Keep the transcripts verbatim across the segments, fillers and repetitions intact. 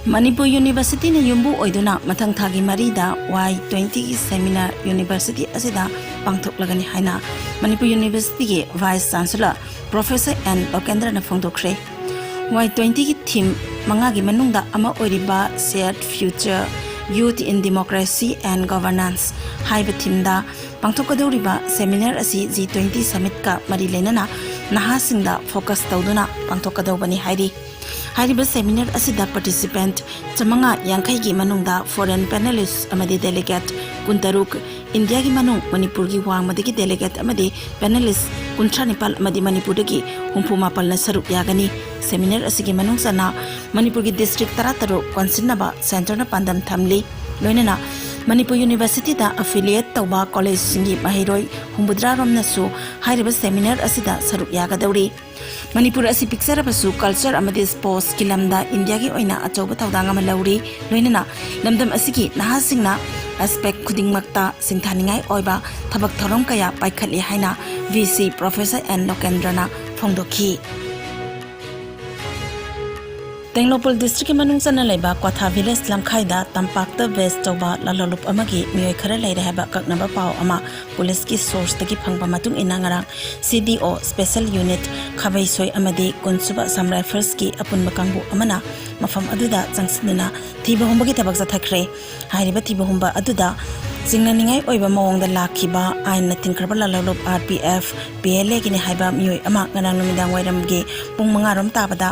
ꯃꯅꯤꯄꯨꯔ ꯌꯨꯅꯤꯚꯔꯁꯤꯇꯤꯅ ꯌꯨꯝꯕꯨ ꯑꯣꯏꯗꯨꯅ ꯃꯊꯪ ꯊꯥꯒꯤ ꯃꯔꯤꯗ ꯋꯥꯏ ꯇ꯭ꯋꯦꯟꯇꯤꯒꯤ ꯁꯦꯃꯤꯅꯥꯔ ꯌꯨꯅꯤꯚꯔꯁꯤꯇꯤ ꯑꯁꯤꯗ ꯄꯥꯡꯊꯣꯛꯂꯒꯅꯤ ꯍꯥꯏꯅ ꯃꯅꯤꯄꯨꯔ ꯌꯨꯅꯤꯚꯔꯁꯤꯇꯤꯒꯤ ꯚꯥꯏꯁ ꯆꯥꯟꯁꯦꯂꯔ ꯄ꯭ꯔꯣꯐꯦꯁꯔ ꯑꯦꯟ ꯂꯣꯀꯦꯟꯗ꯭ꯔꯅ ꯐꯣꯡꯗꯣꯛꯈ꯭ꯔꯦ꯫ ꯋꯥꯏ ꯇ꯭ꯋꯦꯟꯇꯤꯒꯤ ꯊꯤꯝ ꯃꯉꯥꯒꯤ ꯃꯅꯨꯡꯗ ꯑꯃ ꯑꯣꯏꯔꯤꯕ Shared Future, Youth in Democracy and Governance ꯍꯥꯏꯕ ꯊꯤꯝꯗ ꯄꯥꯡꯊꯣꯛꯀꯗꯧꯔꯤꯕ ꯁꯦꯃꯤꯅꯥꯔ ꯑꯁꯤ ꯖꯤ ꯇ꯭ꯋꯦꯟꯇꯤ ꯁꯃꯤꯠꯀ ꯃꯔꯤ ꯂꯩꯅꯅ ꯅꯍꯥꯁꯤꯡꯗ ꯐꯣꯀꯁ ꯇꯧꯗꯨꯅ ꯄꯥꯡꯊꯣꯛꯀꯗꯧꯕꯅꯤ ꯍꯥꯏꯔꯤ꯫ ꯍꯥꯏꯔꯤꯕ ꯁꯦꯃꯤꯅꯥꯔ ꯑꯁꯤꯗ ꯄꯥꯔꯇꯤꯁꯤꯄꯦꯟꯠ ꯆꯥꯃꯉꯥ ꯌꯥꯡꯈꯩꯒꯤ ꯃꯅꯨꯡꯗ ꯐꯣꯔꯦꯟ ꯄꯦꯅꯦꯂꯤꯁ꯭ꯠ ꯑꯃꯗꯤ ꯗꯦꯂꯤꯒꯦꯠ ꯀꯨꯟꯇꯔꯨꯛ, ꯏꯟꯗꯤꯌꯥꯒꯤ ꯃꯅꯨꯡ ꯃꯅꯤꯄꯨꯔꯒꯤ ꯋꯥꯡꯃꯗꯒꯤ ꯗꯦꯂꯤꯒꯦꯠ ꯑꯃꯗꯤ ꯄꯦꯅꯦꯂꯤꯁ꯭ꯠ ꯀꯨꯟꯊ꯭ꯔꯥ ꯅꯤꯄꯥꯜ ꯑꯃꯗꯤ ꯃꯅꯤꯄꯨꯔꯗꯒꯤ ꯍꯨꯝꯐꯨ ꯃꯥꯄꯜꯅ ꯁꯔꯨꯛ ꯌꯥꯒꯅꯤ꯫ ꯁꯦꯃꯤꯅꯥꯔ ꯑꯁꯤꯒꯤ ꯃꯅꯨꯡ ꯆꯟꯅ ꯃꯅꯤꯄꯨꯔꯒꯤ ꯗꯤꯁꯇ꯭ꯔꯤꯛ ꯇꯔꯥꯇꯔꯨꯛ ꯀꯣꯟꯁꯤꯟꯅꯕ ꯁꯦꯟꯇꯔꯅ ꯄꯥꯟꯗꯝ ꯊꯝꯂꯤ꯫ ꯂꯣꯏꯅꯅ ꯃꯅꯤꯄꯨꯔ ꯌꯨꯅꯤꯚꯔꯁꯤꯇꯤꯗ ꯑꯦꯐꯤꯂꯤꯌꯦꯠ ꯇꯧꯕ ꯀꯣꯂꯦꯖꯁꯤꯡꯒꯤ ꯃꯍꯩꯔꯣꯏ ꯍꯨꯝꯐꯨꯇꯔꯥ ꯔꯣꯝꯅꯁꯨ ꯍꯥꯏꯔꯤꯕ ꯁꯦꯃꯤꯅꯥꯔ ꯑꯁꯤꯗ ꯁꯔꯨꯛ ꯌꯥꯒꯗꯧꯔꯤ꯫ ꯃꯅꯤꯄꯨꯔ ꯑꯁꯤ ꯄꯤꯛꯆꯔꯕꯁꯨ ꯀꯜꯆꯔ ꯑꯃꯗꯤ ꯁ꯭ꯄꯣꯔꯠꯁꯀꯤ ꯂꯝꯗ ꯏꯟꯗꯤꯌꯥꯒꯤ ꯑꯣꯏꯅ ꯑꯆꯧꯕ ꯊꯧꯗꯥꯡ ꯑꯃ ꯂꯧꯔꯤ꯫ ꯂꯣꯏꯅꯅ ꯂꯝꯗꯝ ꯑꯁꯤꯒꯤ ꯅꯍꯥꯁꯤꯡꯅ ꯑꯦꯁꯄꯦꯛ ꯈꯨꯗꯤꯡꯃꯛꯇ ꯁꯤꯡꯊꯥꯅꯤꯡꯉꯥꯏ ꯑꯣꯏꯕ ꯊꯕꯛ ꯊꯧꯔꯝ ꯀꯌꯥ ꯄꯥꯏꯈꯠꯂꯤ ꯍꯥꯏꯅ ꯚꯤ ꯁꯤ ꯄ꯭ꯔꯣꯐꯦꯁꯔ ꯑꯦꯟ ꯂꯣꯀꯦꯟꯗ꯭ꯔꯅ ꯐꯣꯡꯗꯣꯛꯈꯤ꯫ ꯇꯦꯡꯅꯧꯄꯜ ꯗꯤꯁꯇ꯭ꯔꯤꯛꯀꯤ ꯃꯅꯨꯡ ꯆꯟꯅ ꯂꯩꯕ ꯀ꯭ꯋꯥꯊꯥ ꯚꯤꯂꯦꯖ ꯂꯝꯈꯥꯏꯗ ꯇꯝꯄꯥꯛꯇ ꯕꯦꯁ ꯇꯧꯕ ꯂꯥꯂꯣꯂꯨꯞ ꯑꯃꯒꯤ ꯃꯤꯑꯣꯏ ꯈꯔ ꯂꯩꯔꯦ ꯍꯥꯏꯕ ꯑꯀꯛꯅꯕ ꯄꯥꯎ ꯑꯃ ꯄꯨꯂꯤꯁꯀꯤ ꯁꯣꯔꯁꯇꯒꯤ ꯐꯪꯕ ꯃꯇꯨꯡ ꯏꯟꯅ ꯉꯔꯥꯡ ꯁꯤ ꯗꯤ ꯑꯣ ꯁ꯭ꯄꯦꯁꯦꯜ ꯌꯨꯅꯤꯠ ꯈꯥꯕꯩꯁꯣꯏ ꯑꯃꯗꯤ ꯀꯨꯟꯁꯨꯕ ꯑꯁꯥꯝ ꯔꯥꯏꯐꯜꯁꯀꯤ ꯑꯄꯨꯟꯕ ꯀꯥꯡꯕꯨ ꯑꯃꯅ ꯃꯐꯝ ꯑꯗꯨꯗ ꯆꯪꯁꯤꯟꯗꯨꯅ ꯊꯤꯕ ꯍꯨꯝꯕꯒꯤ ꯊꯕꯛ ꯆꯠꯊꯈ꯭ꯔꯦ꯫ ꯍꯥꯏꯔꯤꯕ ꯊꯤꯕ ꯍꯨꯝꯕ ꯑꯗꯨꯗ ꯆꯤꯡꯅꯅꯤꯡꯉꯥꯏ ꯑꯣꯏꯕ ꯃꯑꯣꯡꯗ ꯂꯥꯛꯈꯤꯕ ꯑꯥꯏꯟꯅ ꯊꯤꯡꯈ꯭ꯔꯕ ꯂꯥꯂꯣꯂꯨꯞ R P F, P L ꯑꯦꯒꯤꯅꯤ ꯍꯥꯏꯕ ꯃꯤꯑꯣꯏ ꯑꯃ ꯉꯔꯥꯡ ꯅꯨꯃꯤꯗꯥꯡ ꯋꯥꯏꯔꯝꯒꯤ ꯄꯨꯡ ꯃꯉꯥ ꯔꯣꯝ ꯇꯥꯕꯗ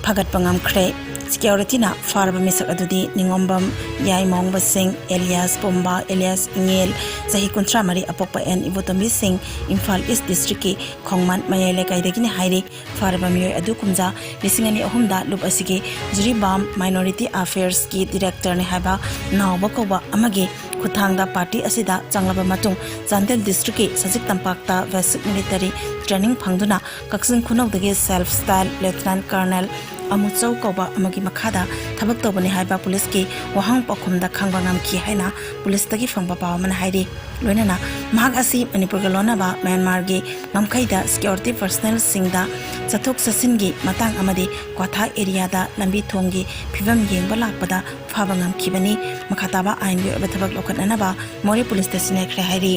ꯐꯥꯒꯠꯄ ꯉꯝꯈ꯭ꯔꯦ꯫ ꯁꯤꯀ꯭ꯌꯣꯔꯤꯇꯤꯅ ꯐꯥꯔꯕ ꯃꯤꯁꯛ ꯑꯗꯨꯗꯤ ꯅꯤꯉꯣꯝꯕꯝ ꯌꯥꯏꯃꯣꯡꯕ ꯁꯤꯡ ꯑꯦꯂꯤꯌꯥꯁ ꯄꯨꯝꯕ ꯑꯦꯂꯤꯌꯥꯁ ꯏꯉꯦꯜ, ꯆꯍꯤ ꯀꯨꯟꯊ꯭ꯔꯥ ꯃꯔꯤ, ꯑꯄꯣꯛꯄ ꯑꯦꯟ ꯏꯕꯣꯇꯣꯝꯕꯤ ꯁꯤꯡ, ꯏꯝꯐꯥꯜ ꯏꯁ ꯗꯤꯁꯇ꯭ꯔꯤꯛꯀꯤ ꯈꯣꯡꯃꯥꯟ ꯃꯌꯥꯏ ꯂꯩꯀꯥꯏꯗꯒꯤꯅꯤ ꯍꯥꯏꯔꯤ꯫ ꯐꯥꯔꯕ ꯃꯤꯑꯣꯏ ꯑꯗꯨ ꯀꯨꯝꯖꯥ ꯂꯤꯁꯤꯡ ꯑꯅꯤ ꯑꯍꯨꯝꯗ ꯂꯨꯞ ꯑꯁꯤꯒꯤ ꯖꯤꯔꯤꯕꯥꯝ ꯃꯥꯏꯅꯣꯔꯤꯇꯤ ꯑꯐꯦꯌꯔꯁꯀꯤ ꯗꯤꯔꯦꯛꯇꯔꯅꯤ ꯍꯥꯏꯕ ꯅꯥꯎꯕ ꯀꯧꯕ ꯑꯃꯒꯤ ꯈꯨꯠꯊꯥꯡꯗ ꯄꯥꯔꯇꯤ ꯑꯁꯤꯗ ꯆꯪꯂꯕ ꯃꯇꯨꯡ ꯆꯥꯟꯗꯦꯜ ꯗꯤꯁꯇ꯭ꯔꯤꯛꯀꯤ ꯁꯖꯤꯛ ꯇꯝꯄꯥꯛꯇ ꯕꯦꯁꯤꯛ ꯃꯤꯂꯤꯇꯔꯤ ꯇ꯭ꯔꯦꯅꯤꯡ ꯐꯪꯗꯨꯅ ꯀꯛꯆꯤꯡ ꯈꯨꯅꯧꯗꯒꯤ ꯁꯦꯜꯐ ꯁ꯭ꯇꯥꯏꯜ ꯂꯦꯐꯇꯤꯅꯦꯟꯠ ꯀꯔꯅꯦꯜ ꯑꯃꯨꯆꯧ ꯀꯧꯕ ꯑꯃꯒꯤ ꯃꯈꯥꯗ ꯊꯕꯛ ꯇꯧꯕꯅꯤ ꯍꯥꯏꯕ ꯄꯨꯂꯤꯁꯀꯤ ꯋꯥꯍꯪ ꯄꯥꯎꯈꯨꯝꯗ ꯈꯪꯕ ꯉꯝꯈꯤ ꯍꯥꯏꯅ ꯄꯨꯂꯤꯁꯇꯒꯤ ꯐꯪꯕ ꯄꯥꯎ ꯑꯃꯅ ꯍꯥꯏꯔꯤ꯫ ꯂꯣꯏꯅꯅ ꯃꯍꯥꯛ ꯑꯁꯤ ꯃꯅꯤꯄꯨꯔꯒ ꯂꯣꯟꯅꯕ ꯃ꯭ꯌꯥꯟꯃꯥꯔꯒꯤ ꯉꯝꯈꯩꯗ ꯁꯦꯀ꯭ꯌꯨꯔꯤꯇꯤ ꯄꯔꯁꯅꯦꯜꯁꯤꯡꯗ ꯆꯠꯊꯣꯛ ꯆꯠꯁꯤꯟꯒꯤ ꯃꯇꯥꯡ ꯑꯃꯗꯤ ꯀ꯭ꯋꯥꯊꯥ ꯑꯦꯔꯤꯌꯥꯗ ꯂꯝꯕꯤ ꯊꯣꯡꯒꯤ ꯐꯤꯕꯝ ꯌꯦꯡꯕ ꯂꯥꯛꯄꯗ ꯐꯥꯕ ꯉꯝꯈꯤꯕꯅꯤ꯫ ꯃꯈꯥ ꯇꯥꯕ ꯑꯥꯏꯟꯒꯤ ꯑꯣꯏꯕ ꯊꯕꯛ ꯂꯧꯈꯠꯅꯅꯕ ꯃꯣꯔꯦ ꯄꯨꯂꯤꯁꯇ ꯁꯤꯟꯅꯈ꯭ꯔꯦ ꯍꯥꯏꯔꯤ꯫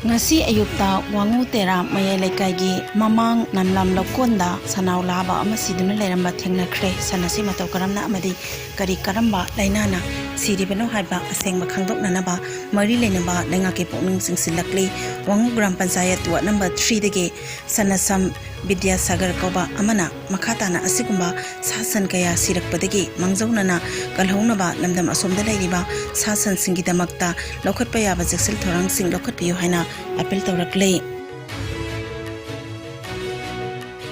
ꯉꯁꯤ ꯑꯌꯨꯛꯇ ꯋꯥꯉꯨ ꯇꯦꯔꯥ ꯃꯌꯥꯏ ꯂꯩꯀꯥꯏꯒꯤ ꯃꯃꯥꯡ ꯅꯝꯂꯝ ꯂꯧꯀꯣꯟꯗ ꯁꯅꯥꯎ ꯂꯥꯕ ꯑꯃ ꯁꯤꯗꯨꯅ ꯂꯩꯔꯝꯕ ꯊꯦꯡꯅꯈ꯭ꯔꯦ꯫ ꯁꯟ ꯑꯁꯤ ꯃꯇꯧ ꯀꯔꯝꯅ ꯑꯃꯗꯤ ꯀꯔꯤ ꯀꯔꯝꯕ ꯂꯥꯏꯅꯥꯅ ꯁꯤꯔꯤꯕꯅꯣ ꯍꯥꯏꯕ ꯑꯁꯦꯡꯕ ꯈꯪꯗꯣꯛꯅꯅꯕ ꯃꯔꯤ ꯂꯩꯅꯕ ꯂꯩꯉꯥꯛꯀꯤ ꯄꯨꯛꯅꯤꯡ ꯆꯤꯡꯁꯤꯜꯂꯛꯂꯤ꯫ ꯋꯥꯉꯨ gram panchayat ward number ꯊ꯭ꯔꯤꯗꯒꯤ ꯁꯅꯁꯝ Vidyasagar ꯀꯧꯕ ꯑꯃꯅ ꯃꯈꯥ ꯇꯥꯅ ꯑꯁꯤꯒꯨꯝꯕ ꯁꯥ ꯁꯟ ꯀꯌꯥ ꯁꯤꯔꯛꯄꯗꯒꯤ ꯃꯥꯡꯖꯧꯅꯅ ꯀꯜꯍꯧꯅꯕ ꯂꯝꯗꯝ ꯑꯁꯣꯝꯗ ꯂꯩꯔꯤꯕ ꯁꯥ ꯁꯟꯁꯤꯡꯒꯤꯗꯃꯛꯇ ꯂꯧꯈꯠꯄ ꯌꯥꯕ ꯆꯦꯛꯁꯤꯟ ꯊꯧꯔꯥꯡꯁꯤꯡ ꯂꯧꯈꯠꯄꯤꯌꯨ ꯍꯥꯏꯅ ꯑꯄꯤꯜ ꯇꯧꯔꯛꯂꯤ꯫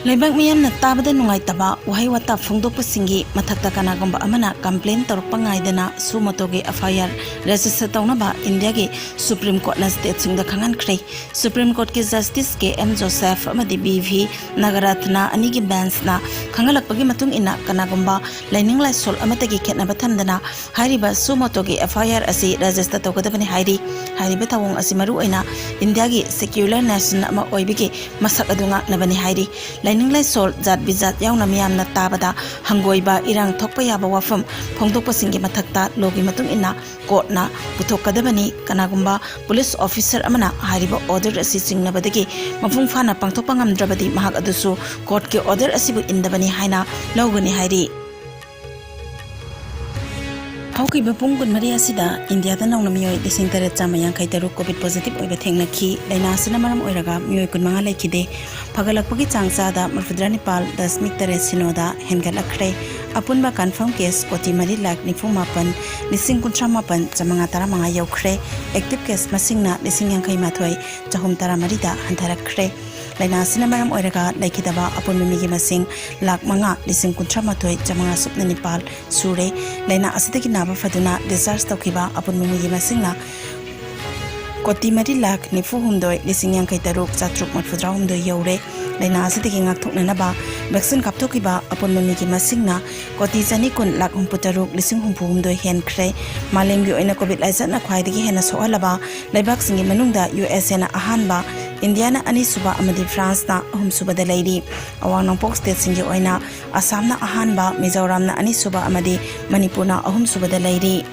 ꯂꯩꯕꯥꯛ ꯃꯤꯌꯥꯝꯅ ꯇꯥꯕꯗ ꯅꯨꯡꯉꯥꯏꯇꯕ ꯋꯥꯍꯩ ꯋꯥꯇꯥ ꯐꯣꯡꯗꯣꯛꯄꯁꯤꯡꯒꯤ ꯃꯊꯛꯇ ꯀꯅꯥꯒꯨꯝꯕ ꯑꯃꯅ ꯀꯝꯄ꯭ꯂꯦꯟ ꯇꯧꯔꯛꯄ ꯉꯥꯏꯗꯅ ꯁꯨ ꯃꯣꯇꯣꯒꯤ ꯑꯦꯐ ꯑꯥꯏ ꯑꯥꯔ ꯔꯦꯖꯤꯁꯇꯔ ꯇꯧꯅꯕ ꯏꯟꯗꯤꯌꯥꯒꯤ ꯁꯨꯄ꯭ꯔꯤꯝ ꯀꯣꯔꯠꯅ ꯁ꯭ꯇꯦꯠꯁꯤꯡꯗ ꯈꯪꯍꯟꯈ꯭ꯔꯦ꯫ ꯁꯨꯄ꯭ꯔꯤꯝ ꯀꯣꯔꯠꯀꯤ ꯖꯁꯇꯤꯁ ꯀꯦ ꯑꯦꯝ ꯖꯣꯁꯦꯐ ꯑꯃꯗꯤ ꯕꯤ ꯚꯤ ꯅꯥꯒꯔꯥꯊꯅꯥ ꯑꯅꯤꯒꯤ ꯕꯦꯟꯁꯅ ꯈꯪꯍꯜꯂꯛꯄꯒꯤ ꯃꯇꯨꯡ ꯏꯟꯅ ꯀꯅꯥꯒꯨꯝꯕ ꯂꯥꯏꯅꯤꯡ ꯂꯥꯏꯁꯣꯜ ꯑꯃꯠꯇꯒꯤ ꯈꯦꯠꯅꯕ ꯊꯝꯗꯅ ꯍꯥꯏꯔꯤꯕ ꯁꯨ ꯃꯣꯇꯣꯒꯤ ꯑꯦꯐ ꯑꯥꯏ ꯑꯥꯔ ꯑꯁꯤ ꯔꯦꯖꯤꯁꯇꯔ ꯇꯧꯒꯗꯕꯅꯤ ꯍꯥꯏꯔꯤ꯫ ꯍꯥꯏꯔꯤꯕ ꯊꯧꯑꯣꯡ ꯑꯁꯤ ꯃꯔꯨꯑꯣꯏꯅ ꯏꯟꯗꯤꯌꯥꯒꯤ ꯁꯦꯀ꯭ꯌꯨꯂꯔ ꯅꯦꯁꯟ ꯑꯃ ꯑꯣꯏꯕꯒꯤ ꯃꯁꯛ ꯑꯗꯨ ꯉꯥꯛꯅꯕꯅꯤ ꯍꯥꯏꯔꯤ꯫ ꯂꯥꯏꯅꯤꯡ ꯂꯥꯏꯁꯣꯜ, ꯖꯥꯠ ꯕꯤꯖꯥꯠ ꯌꯥꯎꯅ ꯃꯤꯌꯥꯝꯅ ꯇꯥꯕꯗ ꯍꯪꯒꯣꯏꯕ, ꯏꯔꯥꯡ ꯊꯣꯛꯄ ꯌꯥꯕ ꯋꯥꯐꯝ ꯐꯣꯡꯗꯣꯛꯄꯁꯤꯡꯒꯤ ꯃꯊꯛꯇ ꯂꯣꯒꯤ ꯃꯇꯨꯡ ꯏꯟꯅ ꯀꯣꯔꯠꯅ ꯄꯨꯊꯣꯛꯀꯗꯕꯅꯤ꯫ ꯀꯅꯥꯒꯨꯝꯕ ꯄꯨꯂꯤꯁ ꯑꯣꯐꯤꯁꯔ ꯑꯃꯅ ꯍꯥꯏꯔꯤꯕ ꯑꯣꯔꯗꯔ ꯑꯁꯤ ꯆꯤꯡꯅꯕꯗꯒꯤ ꯃꯄꯨꯡ ꯐꯥꯅ ꯄꯥꯡꯊꯣꯛꯄ ꯉꯝꯗ꯭ꯔꯕꯗꯤ ꯃꯍꯥꯛ ꯑꯗꯨꯁꯨ ꯀꯣꯔꯠꯀꯤ ꯑꯣꯔꯗꯔ ꯑꯁꯤꯕꯨ ꯏꯟꯗꯕꯅꯤ ꯍꯥꯏꯅ ꯂꯧꯒꯅꯤ ꯍꯥꯏꯔꯤ꯫ ꯍꯧꯈꯤꯕ ꯄꯨꯡ ꯀꯨꯟꯃꯔꯤ ꯑꯁꯤꯗ ꯏꯟꯗꯤꯌꯥꯗ ꯅꯧꯅ ꯃꯤꯑꯣꯏ ꯂꯤꯁꯤꯡ ꯇꯔꯦꯠ ꯆꯥꯝꯃ ꯌꯥꯡꯈꯩ ꯇꯔꯨꯛ ꯀꯣꯚꯤꯗ ꯄꯣꯖꯤꯇꯤꯚ ꯑꯣꯏꯕ ꯊꯦꯡꯅꯈꯤ꯫ ꯂꯥꯏꯅꯥ ꯑꯁꯤꯅ ꯃꯔꯝ ꯑꯣꯏꯔꯒ ꯃꯤꯑꯣꯏ ꯀꯨꯟꯃꯉꯥ ꯂꯩꯈꯤꯗꯦ꯫ ꯐꯒꯠꯂꯛꯄꯒꯤ ꯆꯥꯡ ꯆꯥꯗ ꯃꯔꯤꯐꯨꯇꯔꯥ ꯅꯤꯄꯥꯜ ꯗꯁꯃꯤꯛ ꯇꯔꯦꯠ ꯁꯤꯅꯣꯗ ꯍꯦꯟꯒꯠꯂꯛꯈ꯭ꯔꯦ꯫ ꯑꯄꯨꯟꯕ ꯀꯟꯐꯥꯔꯝ ꯀꯦꯁ ꯀꯣꯇꯤ ꯃꯔꯤ ꯂꯥꯈ ꯅꯤꯐꯨ ꯃꯥꯄꯟ ꯂꯤꯁꯤꯡ ꯀꯨꯟꯊ꯭ꯔꯥ ꯃꯥꯄꯟ ꯆꯥꯃꯉꯥ ꯇꯔꯥꯃꯉꯥ ꯌꯧꯈ꯭ꯔꯦ꯫ ꯑꯦꯛꯇꯤꯚ ꯀꯦꯁ ꯃꯁꯤꯡꯅ ꯂꯤꯁꯤꯡ ꯌꯥꯡꯈꯩ ꯃꯥꯊꯣꯏ ꯆꯍꯨꯝ ꯇꯔꯥꯃꯔꯤꯗ ꯍꯟꯊꯔꯛꯈ꯭ꯔꯦ꯫ ꯂꯥꯏꯅꯥ ꯑꯁꯤꯅ ꯃꯔꯝ ꯑꯣꯏꯔꯒ ꯂꯩꯈꯤꯗꯕ ꯑꯄꯨꯟꯕ ꯃꯤꯒꯤ ꯃꯁꯤꯡ ꯂꯥꯈ ꯃꯉꯥ ꯂꯤꯁꯤꯡ ꯀꯨꯟꯊ꯭ꯔꯥ ꯃꯥꯊꯣꯏ ꯆꯥꯃꯉꯥ ꯁꯨꯞꯅ ꯅꯤꯄꯥꯜ ꯁꯨꯔꯦ꯫ ꯂꯥꯏꯅꯥ ꯑꯁꯤꯗꯒꯤ ꯅꯥꯕ ꯐꯗꯨꯅ ꯗꯤꯁꯆꯥꯔꯖ ꯇꯧꯈꯤꯕ ꯑꯄꯨꯟꯕ ꯃꯤꯒꯤ ꯃꯁꯤꯡꯅ ꯀꯣꯇꯤ ꯃꯔꯤ ꯂꯥꯈ ꯅꯤꯐꯨ ꯍꯨꯝꯗꯣꯏ ꯂꯤꯁꯤꯡ ꯌꯥꯡꯈꯩ ꯇꯔꯨꯛ ꯆꯥꯇ꯭ꯔꯨꯛ ꯃꯔꯤꯐꯨꯇꯔꯥ ꯍꯨꯝꯗꯣꯏ ꯌꯧꯔꯦ꯫ ꯂꯥꯏꯅꯥ ꯑꯁꯤꯗꯒꯤ ꯉꯥꯛꯊꯣꯛꯅꯅꯕ ꯚꯦꯛꯁꯤꯟ ꯀꯥꯞꯊꯣꯛꯈꯤꯕ ꯑꯄꯨꯟꯕ ꯃꯤꯒꯤ ꯃꯁꯤꯡꯅ ꯀꯣꯇꯤ ꯆꯅꯤ ꯀꯨꯟ ꯂꯥꯛ ꯍꯨꯝꯐꯨ ꯇꯔꯨꯛ ꯂꯤꯁꯤꯡ ꯍꯨꯝꯐꯨ ꯍꯨꯝꯗꯣꯏ ꯍꯦꯟꯈ꯭ꯔꯦ꯫ ꯃꯥꯂꯦꯝꯒꯤ ꯑꯣꯏꯅ ꯀꯣꯚꯤꯗ ꯂꯥꯏꯆꯠꯅ ꯈ꯭ꯋꯥꯏꯗꯒꯤ ꯍꯦꯟꯅ ꯁꯣꯛꯍꯜꯂꯕ ꯂꯩꯕꯥꯛꯁꯤꯡꯒꯤ ꯃꯅꯨꯡꯗ ꯌꯨ ꯑꯦꯁ ꯑꯦꯅ ꯑꯍꯥꯟꯕ, ꯏꯟꯗꯤꯌꯥꯅ ꯑꯅꯤꯁꯨꯕ ꯑꯃꯗꯤ ꯐ꯭ꯔꯥꯟꯁꯅ ꯑꯍꯨꯝꯁꯨꯕꯗ ꯂꯩꯔꯤ꯫ ꯑꯋꯥꯡ ꯅꯣꯡꯄꯣꯛ ꯁ꯭ꯇꯦꯠꯁꯤꯡꯒꯤ ꯑꯣꯏꯅ ꯑꯁꯥꯝꯅ ꯑꯍꯥꯟꯕ, ꯃꯤꯖꯣꯔꯥꯝꯅ ꯑꯅꯤꯁꯨꯕ ꯑꯃꯗꯤ ꯃꯅꯤꯄꯨꯔꯅ ꯑꯍꯨꯝꯁꯨꯕꯗ ꯂꯩꯔꯤ꯫